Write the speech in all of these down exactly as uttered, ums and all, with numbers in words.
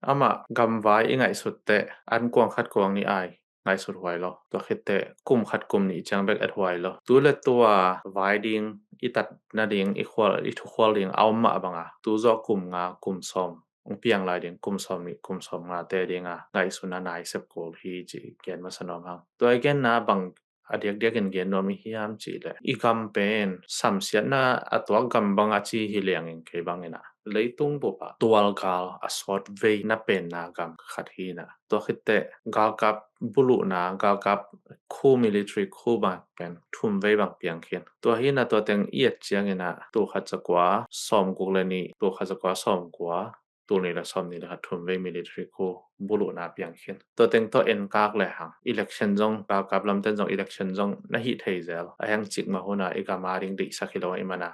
Amah gamvai i ngaihsut teh an kuang khat kuang nih ai ngaihsut huai lo. Tua khit teh kum khat kum nih ciang bek et huai lo. Tu le tua vai ding, i tat nading, i khual, i thukhual ding a om mah banga tu zawh kum nga kum sawm hong piang lai ding, kum sawm nih kum sawm ngate dinga ngaihsun a nai sep kul hi ci gen masa nuam hang. Tua i genna bang a diakdiakin gen nuam i hiam cih leh, i gam pen samsiatna a tuak gam bang a ci hi leng in kei bangin ah leitung bup ah tualgal a sawt vei na penna gam khat hi na. Tua khit teh galkap buluhna, galkap khu, military khu bang pen thum vei bang piang khin. Tua hi na, tua teng i et ciangin ah tul khat za kua sawm guk le nih, tul khat za kua sawm kua, tul nih le sawm nih le khat thum vei military khu buluhna piang khin. Tua teng tawh enkak le hang election zong, galkap lamten zong election zong na hih thei zel a, heng cikmah hun ah i gam a ding deihsak hi lo ahih man a,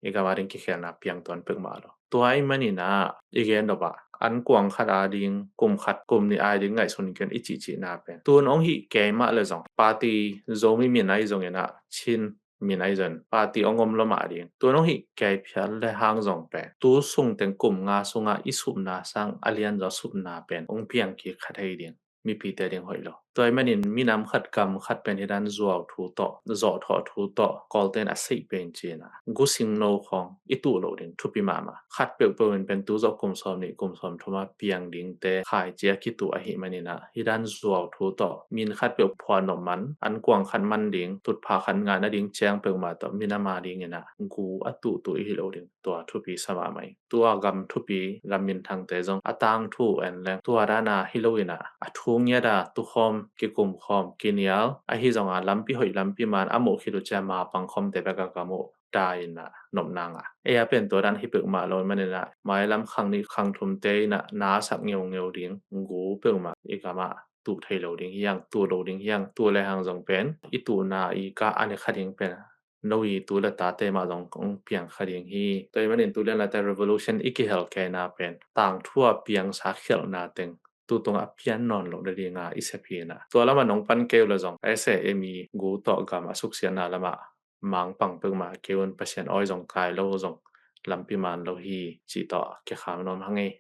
i gam a ding kikhelna piang tuan pek mah lo. Tua ahih manin ah i gen lo bah, an kuang khat a ding, kum khat kum nih a ding ngaihsun kei un i cihcihna pen tun hong hih kei mah le zong, party Zomi min ahi zongin ah, Chin min ahi zongin, party hong om lo mah ding, tun hong hih kei phial le hang zong pen tu sung teng kum nga sungah i supna sang a lianzaw supna pen hong piang kik kha thei ding, mipite ding hoih lo. Tua ahih manin minam khat gam khat pen hih dan zuau thu tawh, zawhthawh thu tawh Kawlten a seih pen cihna, gu singno khawng i tuh loh ding thupi mahmah. Khat peuhpeuh in pen tu zawh kum sawm nih kum sawm thum a piang dingte khaici a kituh ahih manin ah, hih dan zuau thu tawh min khat peuh phuah nop man, an kuang khat man ding, tutphah khat ngah nading ciang peuhmah tawh minam a dingin ah gu a tuhtuh i hi lo ding, tua thupi sa mahmah hi. Tua gam thupi, gam minthangte zong a tangthu en leng tua dana hi loin ah, a thu ngiat a tukhawm, kikumkhawm, kinial ahi zonga, lampi hoih lampi man a muh khit uh ciang mapang khawmte bek a gam uh da in ah nopna ngah. Ei a pen tua dan hi peuhmah lo ahih manin ah, mailam khang nih khang thumte in ah na a sak ngeungeu ding gu peuhmah i gam ah tuh thei lo ding hi hang, tuh lo ding hi hang. Tuh le hang zong pen i tuhna i gah a ne kha ding pen no i tu le tate mah zong hong piang kha ding hi. Tua ahih manin tu lian laite revolution i kihel keina pen tangthu a piangsa khialhna teng tu tungah a pian nawn loh nadinga i sep hi na. Tua lamah nong pan kei uh le zong, a ese emi gu tawh gam a suksiatna lamah mangpang peuhmah kei un, Pasian awi zong kai lo, zong lampi man lo hi cih tawh kikham nuam hang ei.